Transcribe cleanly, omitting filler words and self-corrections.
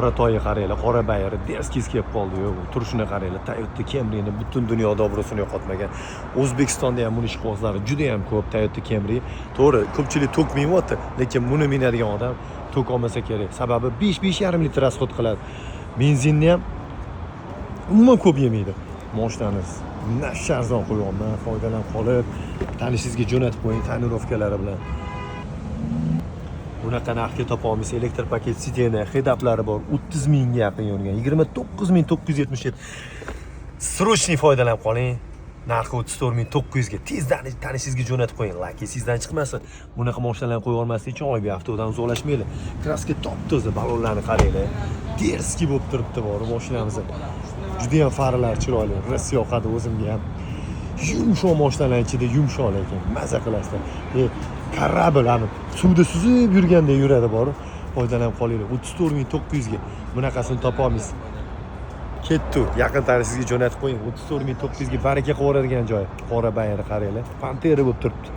Qora toyi qaranglar, qora bayri дерзкий kelib qoldi. Yo'q, turishini qaranglar. Toyota Camryni butun dunyoda obro'sini yo'qotmagan. O'zbekistonda ham buni ishqibozlari juda ham ko'p Toyota Camry. To'g'ri, ko'pchilik tok minyapti, lekin buni minadigan odam tok olmasa kerak. Sababi 5 5,5 litr расход qiladi. Benzinni ham umuman ko'p yemaydi. Moshinani nafsha arzon qo'yyapman, foydalanib qolib, tanishingizga jo'natib qo'ying тонировка lari bilan. Bunaqa narxga topa olmaysiz. Elektr paket сиденье, head-up lari bor. 30 mingga yaqin yurgan. 29 977. Срочный foydalanib qoling. Narxi 34 900 ga. Tezdan tanishingizga jo'natib qo'ying. Лайк esingizdan chiqmasin. Bunaqa mashinalarni qo'yib olmaslik uchun Oybek avtodan uzoqlashmanglar. Краска top-toza, balonlarni qaranglar. Дерзкий bo'lib turibdi bor mashinamiz. Juda ham faralar chiroyli. Rosa yoqadi o'zimga ham. Yumshoq mashinalar ichida yumshoq, lekin maza qilasizlar. Корабль ani suvda suzib yurgandek yuradi bor. Foydalanib qolinglar. 34 900 ga. Bunaqasini topa olmaysiz. Ketdi. Yaqin tanishingizga jo'natib qo'ying. 34 900 ga baraka qilib yuboradigan joy. Qora bayri qaranglar. Pantera bo'lib turibdi.